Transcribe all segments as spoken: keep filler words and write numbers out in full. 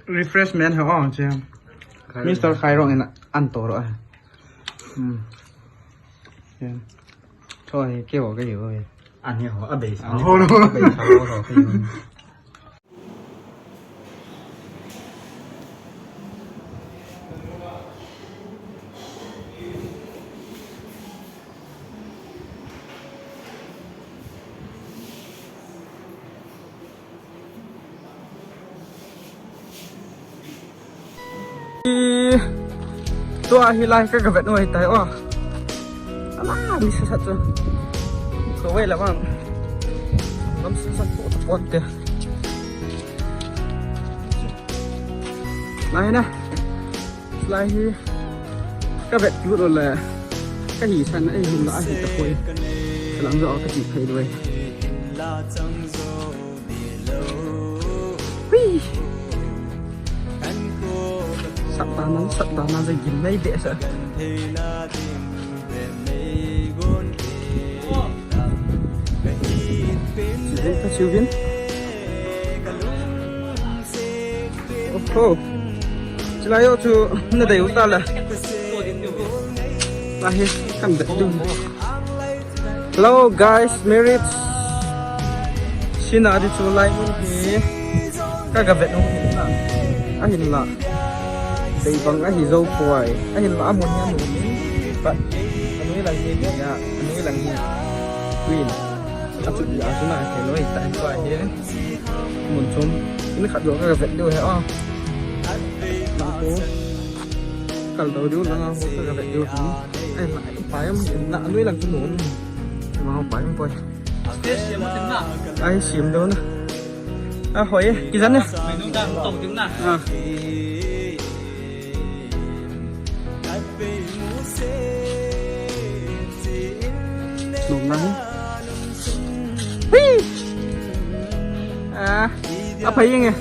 Refreshment ho, oh, che. Mister Khairong in an to ro. Hmm. Yeah. Choi, keiho, keiho. Ani ho, abei sa. Ani ho, abei sa ho, ho, keiho. Tua hilai ka, ka vet u ahitai o. Ala, mi sasat chu. Kawei la vang. Lam sasat po, po te. Lai na. Lai hi ka vet lut lou le, ka hi san a, ahin la ahi tapoi. Ka lang jo ka ti phei lou e. Hui. Sat ta nan, sat ta nan, ja gin nei de sa. Chiu vin, ka chiu vin. Oho. Chilai ho chu na dei u ta la. Lahi kan de. Hello guys, marriage. Sina di chu lai mun hi. Ka ga vet u. Ahin la. Dei bang ahi jou poi. Ahin la amun hi amun. But anoi lang hi ya. Anoi lang hi. Queen. Achu ya chu na ke loi ta ko ahi. Mun chom. Ni khat jo ka ga vet diu he o. Lang ko. Kal do diu lang ko ka ga vet diu. Ai la pa yam na anoi lang chu mun. Ma pa yam poi. Ai sim do na. A hoi, kijan ne. Menu dang to ding na. A. Nom na hi. Hui. A, a phai yeng e.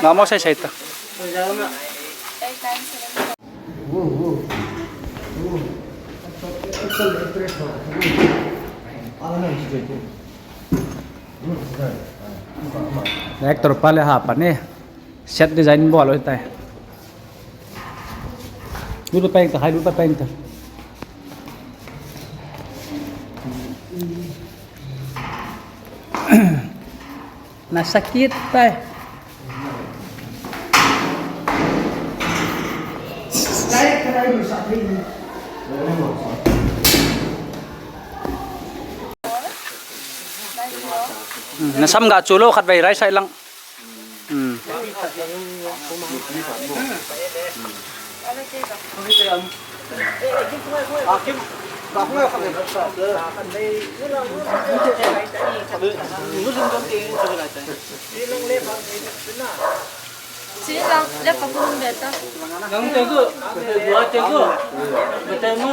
Namo sai sai ta. Director pa le ha pa ne. Set design bol loi tai. Lut pa peng ta, hai lut pa peng ta. Nasakit tai. Hmm, nasam ga chu lo khat vei rai sai lang. Hmm. Sila, le pa kun beta. Nang te ku, te ku, te ku.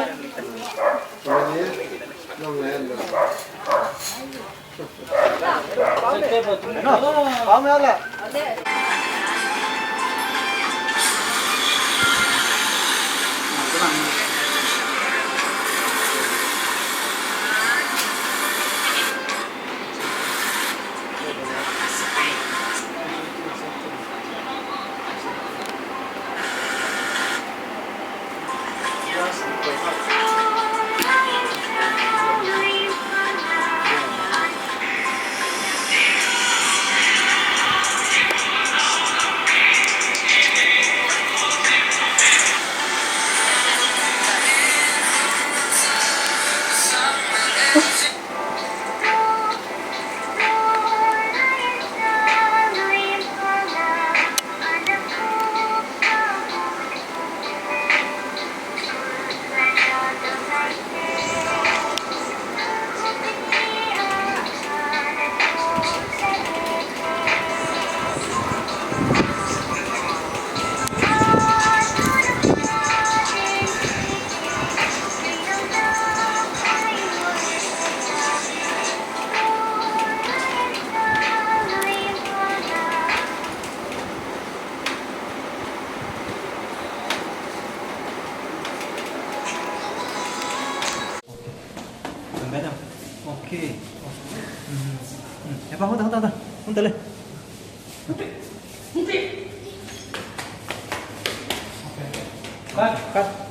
Okay. Hmm. Hmm. Eh, pa, huta, huta, huta. Huta le. Cut, cut.